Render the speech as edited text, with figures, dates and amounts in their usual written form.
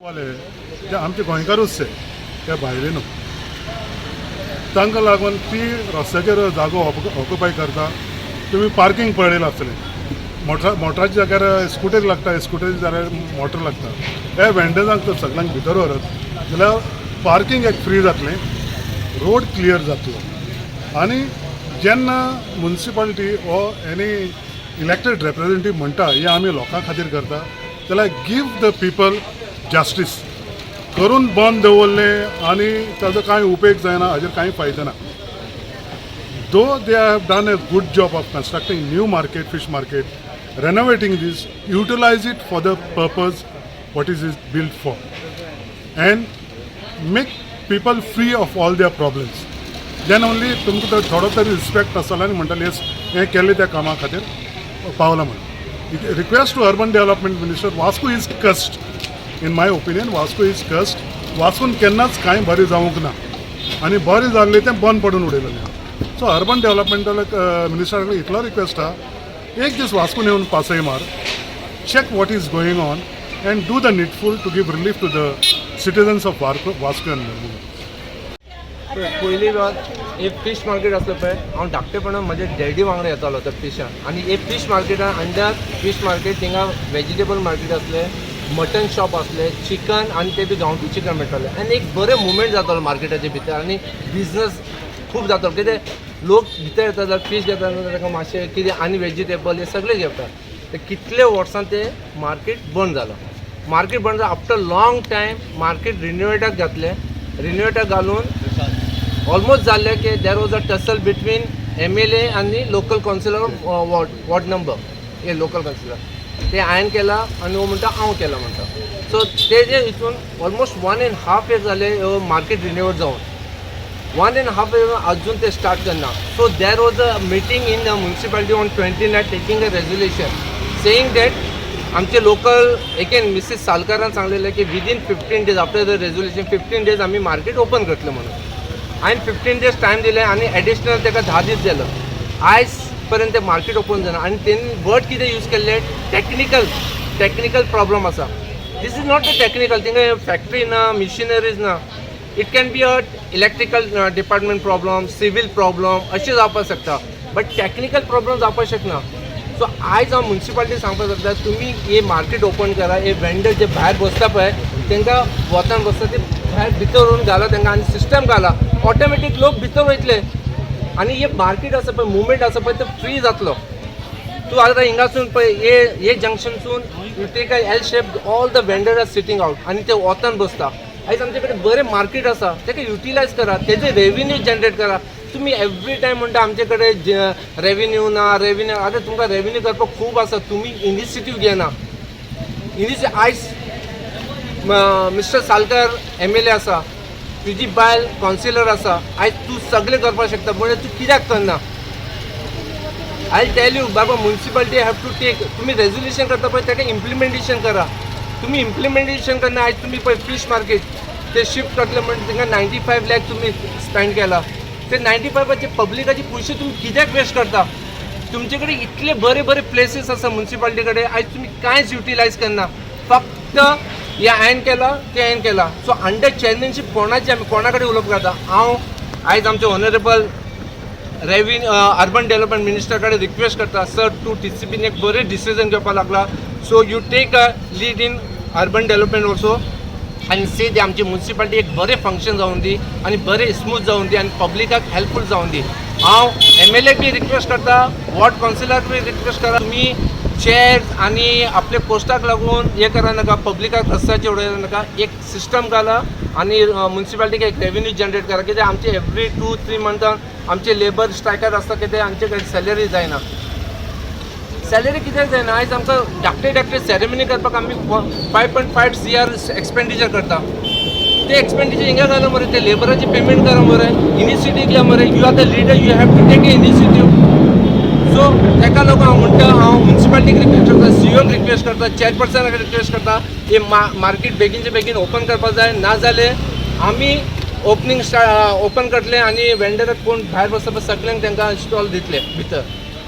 वाले जे आमचे गोंयकारूच ते, ते भायले न्हू. तांकां लागून ती रस्त्याचेर जागो ऑक्युपाय करता. तुमी पार्कींग पळयलां आसतलें. मोटराच्या जाग्यार स्कुटर लागता, स्कुटरीच्या जाग्यार मोटर लागता. हे वेंडर्सांक तर सगळ्यांक भितर व्हरत जाल्यार पार्कींग एक फ्री जातलें, रोड क्लियर जातलो. आनी जेन्ना मुन्सिपालिटी वो एनी इलेक्टेड रिप्रेझेंटेटीव म्हणटा हें आमी लोकां खातीर करता, जाल्यार गिव the people justice. करून बंद दवरलें आनी ताजो कांय उपेग जायना, हाजेर कांय फायदो ना. Though they have done a good job of constructing new market, fish market, renovating this, utilize it for the purpose what is it built for and make people free of all their problems. Then only तुमकां तर थोडो तरी respect आसतलो आनी म्हणटले, येस, हें केलें त्या कामा खातीर पावलां म्हणून. Request to Urban Development Minister, Vasco is cursed. In my opinion, Vasco is cursed. वास्कोन केन्नाच कांय बरें जावंक ना आनी बरें जाल्लें तें बंद पडून उडयलेलें. सो अर्बन डेव्हलपमेंटल मिनिस्टरा कडेन इतलो रिक्वेस्ट आहा, एक दीस वास्कोन येवन पासय मार, check what is going on and do the needful to give relief to the citizens of Vasco and Mormugao. पयली बात, एक फीश मार्केट आसलो पळय, हांव धाकटेपणान म्हज्या डॅडी वांगडा येतालो त्या फिशान. आनी एक फीश मार्केटान, अंडर फीश मार्केट थिंगा वेजिटेबल मार्केट आसलें, मटन शॉप आसलें, चिकन आनी ते बी गांवठी चिकन मेळटालें. आनी एक बरें मुवमेंट जातालो मार्केटाच्या भितर आनी बिजनस खूब जातालो. कितें, लोक भितर येता जाल्यार फीश घेता जाल्यार ताका मातशें कितें आनी वेजिटेबल हे सगळें घेता. ते कितले वर्सां ते मार्केट बंद जालो. मार्केट बंद जालो, आफ्टर लॉंग टायम मार्केट रिनोवेटाक घातलें. रिनोवेटाक घालून ऑलमोस्ट जाल्लें की there was a tussle between MLA आनी local councillor, ward number हे लोकल कावन्सिलर. ते हांवें केला आनी हो म्हणटा हांव केला म्हणटा. सो ते जे हितून ऑलमोस्ट 1.5 इयर जाले मार्केट रिनोवेट जावन, 1.5 इयर अजून ते स्टार्ट करना. So there was a meeting in the municipality on 29, taking a resolution saying that आमचे लोकल एकेन मिसीस सालकारान सांगलेलें की within 15 days after the resolution, 15 days आमी मार्केट ओपन करतले म्हणून. हांवें 15 डेज टायम दिले आनी एडिशनल ताका 10 दीस दिलो. आयज पर्यंत ते मार्केट ओपन जायना. आनी तेणी वर्ड कितें यूज केल्ले? टेक्निकल, टेक्निकल प्रॉब्लम आसा. This is not a technical. थिंगा फॅक्टरी ना, मिशिनरीज ना. It can be a electrical department problem, civil problem अशें जावपाक शकता, बट टॅक्निकल प्रॉब्लम जावपाक शकना. सो आयज हांव मुन्सिपालिटी सांगपाक शकता, तुमी हे मार्केट ओपन करा. हे वेंडर जे भायर बसता पळय, तांकां वतान बसता ते भायर भितर व्हरून घाला तांकां आनी सिस्टम घाला. ऑटोमॅटीक लोक भितर वयतले आनी हे मार्केट आसा पळय, मुवमेंट आसा पळय, ते फ्री जातलो. तूं आतां हिंगासून पळय, हे हे जंक्शनसून you take a L shape, all the vendor are sitting out आनी ते वतान बसता. आयज आमचे कडेन बरें मार्केट आसा, ताका युटिलायज करा, तेजे रेविन्यू जनरेट करा. तुमी एवरी टायम म्हणटा आमचे कडेन रेविन्यू ना, रेविन्यू. आतां तुमकां रेविन्यू करपाक खूब आसा, तुमी इनिशिएटीव घेना. आयज मिस्टर सालकार एमएलए आसा, तुजी बायल कावन्सिलर आसा. आयज तूं सगळें करपाक शकता, म्हणजे तूं कित्याक करना? I tell you Baba, municipality have to take. तुमी रेजोल्युशन करता पळय, ताका इम्प्लिमेंटेशन करा. तुमी इम्प्लिमेंटेशन करना. आयज तुमी पळय, फीश मार्केट ते शिफ्ट करतले म्हणून तांकां 95 लॅक तुमी स्पेंड केला. ते 95चे पब्लिकाचे पयशे तुमी कित्याक वेस्ट करता? तुमचे कडेन इतले बरे बरे प्लेसीस आसा मुन्सिपालिटी कडेन, आयज तुमी कांयच युटिलायज करना. फक्त हे हांवें केलां, तें हांवें केलां. सो अंडर चेअरमॅनशीप कोणाची, आमी कोणा कडेन उलोवप जाता? हांव आयज आमचे honourable revenue urban development minister कडेन रिक्वेस्ट करता, सर, तूं टीसीपीन एक बरें डिसिजन घेवपाक लागला, so you take a lead in urban development also आनी से ती आमची मुन्सिपालिटी एक बरें फंक्शन जावन दी आनी बरें स्मूथ जावन दी आनी पब्लिकाक हेल्पफूल जावन दी. हांव एमएलए बी रिक्वेस्ट करता, वॉर्ड कावन्सिलराक बी रिक्वेस्ट करा, तुमी चेअर्स आनी आपले पोस्टाक लागून हें करा नाका, पब्लिकाक रस्त्याचेर उडय नाका. एक सिस्टम घाला आनी मुन्सिपालिटीक एक रेवेन्यू जनरेट करा. कित्याक आमचे एवरी 2-3 मंथान आमचे लेबर स्ट्रायकार आसता. कितें, आमचे कडेन सॅलरी जायना. सॅलरी कित्याक जायना? आयज आमकां धाकटे धाकटे सेरेमनी करपाक आमी 5.5 CR expenditure करता. ते एक्सपेंडिचर हिंगा घाला मरे, ते लेबराचे पेमेंट करा मरे, इनिशिएटीव घ्या मरे. You are the leader, you have to take a initiative. So ताका लागून हांव म्हणटा, हांव मुन्सिपालिटीक रिक्वेस्ट करता, सीओक रिक्वेस्ट करता, चेअरपर्सनाक रिक्वेस्ट करता, हे मार्केट बेगीनचे बेगीन ओपन करपाक जाय. ना जाल्यार आमी ओपनींग ओपन करतले आनी वेंडराक कोण भायर बसता पळय, सगळ्यांक तांकां स्टॉल दितले भितर.